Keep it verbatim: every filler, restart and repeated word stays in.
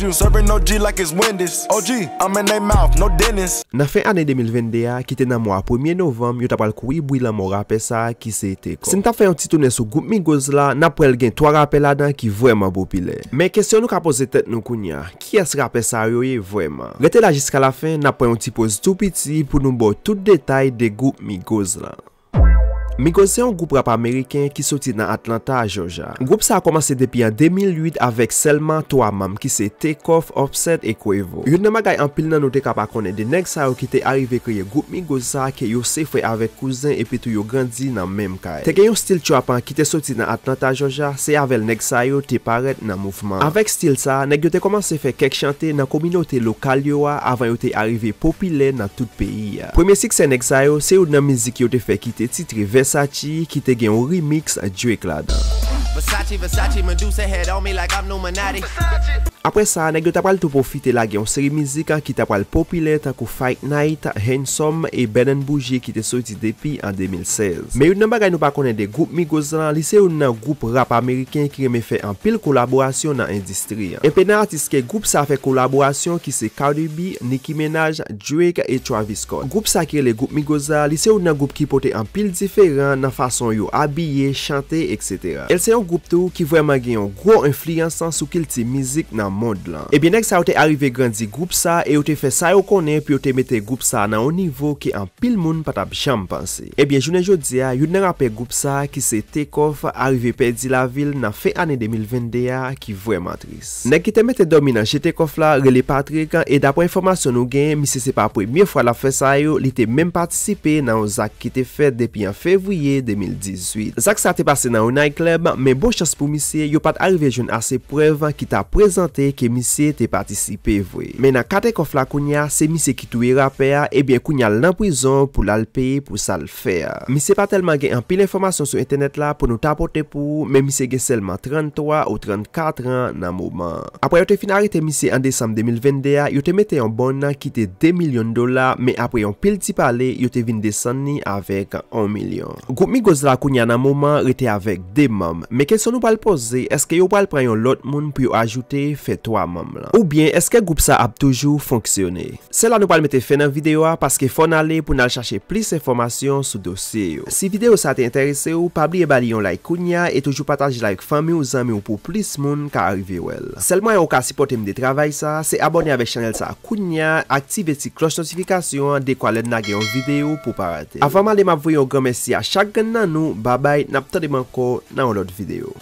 You serving O G like it's Wendy's. O G, I'm in they mouth, no dentist. Nan fen ane de mil venn de a, ki te nan mwa premye novanm, yo ta pral kouri bri lanmò rapè sa a ki se Takeoff. Si n t ap fè yon ti tounen sou gwoup Migos la, n ap wè l gen twa rapè ladan ki vrèman popilè. Men kesyon nou ka poze tèt nou kounye a, kiyès rapè sa yo ye vrèman? Rete la jiska lafen, n ap pran yon ti poz tou piti pou nou ba w tout detay de gwoup Migos la. Migos se yon gwoup rap ameriken ki soti nan Atlanta, Georgia. Gwoup sa a kòmanse depi an de mil uit avèk sèlman twa manm, ki se Takeoff, Offset e Quavo. Youn nan bagay anpil nan nou te ka pa konnen de nèg sa yo ki te arive kreye gwoup Migos sa a, ke yo se frè avèk kouzen epi tou yo grandi nan menm kay. Te gen yon stil trap an ki te soti nan Atlanta, Georgia, se avè l nèg sa yo te parèt nan mouvman an. Avèk stil sa a, nèg yo te kòmanse fè kèk chante nan kominote lokal yo a avan yo te arive popilè nan tout peyi a. Premye siksè nèg sa yo, se youn nan mizik yo te fè ki te titre Versace, ki te gen yon remix Drake ladan. Versace, Versace, Medusa head on me like I'm Illuminati. Apre sa, nèg yo ta pral tou pwofite lage yon seri mizik ki ta pral popilè tankou Fight Night, Handsome e Bed and Bougie ki te soti depi an de mil sèz. Men youn nan bagay nou pa konnen de gwoup Migos lan, li se youn nan gwoup rap ameriken ki renmen fè anpil kolaborasyon nan endistri an. Enpe nan atis ke gwoup sa fè kolaborasyon ki se Cardi B, Nicki Minaj, Drake e Travis Scott. Gwoup sa ki rele gwoup Migos la, li se youn nan gwoup ki pote anpil diferan nan fason yo abiye, chante, etsetera. E l se yon gwoup tou ki vrèman gen yon gwo enfliyans sou kilti mizik nan mond lan. Ebyen, nèg sa yo te arive grandi gwoup sa e yo te fè sa yo konnen pou yo te mete gwoup sa nan yon nivo ke anpil moun pa t ap janm panse. Ebyen, jounen jodi a, youn nan rapè gwoup sa ki se Takeoff arive pèdi lavi l nan fen ane de mil venn de a, ki vrèman tris. Nèg ki te mete dòmi nan je Takeoff la rele Patrick, e daprè enfòmasyon nou genyen, misye se pa premye fwa l ap fè sa yo, li te menm patisipe nan yon zak ki te fèt depi an fevriye de mil dizuit. Zak sa te pase nan yon night club, men bon chans pou misye, yo pa t arive jwenn ase prèv ki ta prezante ke misye te patisipe vre. Men nan ka Takeoff la kounye a, se misye ki touye rapè a, ebyen kounye a l nan prizon pou l al peye pou sa l fè a. Misye pa tèlman gen anpil enfòmasyon sou entènèt la pou nou ta pote pou ou, men misye gen sèlman tranntwa ou trannkat an nan moman an. Apre yo te fin arete misye an desanm de mil venn de a, yo te mete yon bòn ki te de milyon dola, men apre yon pil ti pale, yo te vin desann li avèk yon milyon. Gwoup Migos la kounye a nan moman an rete avèk de manm, men kesyon nou pral poze, èske yo pral pran yon lòt moun pou yo ajoute fè twa manm lan? Oubyen èske gwoup sa ap toujou fonksyone? Se la nou pral mete fen nan videyo a, paske fò n ale pou n al chache plis enfòmasyon sou dosye yo. Si videyo sa te enterese w, pa bliye ba li yon like kounye a e toujou pataje l avèk fanmi w, zanmi w pou plis moun ka rive wè l. Sèl mwayen ou ka sipòte m de travay sa, se abòne avèk chanèl sa kounye a, aktive ti klòch notifikasyon an, dekwa lè n lage yon videyo pou w pa rate l. Avan m ale, m ap voye yon gran mèsi a chak grenn nan nou, babay, n ap tande m ankò nan yon lòt videyo.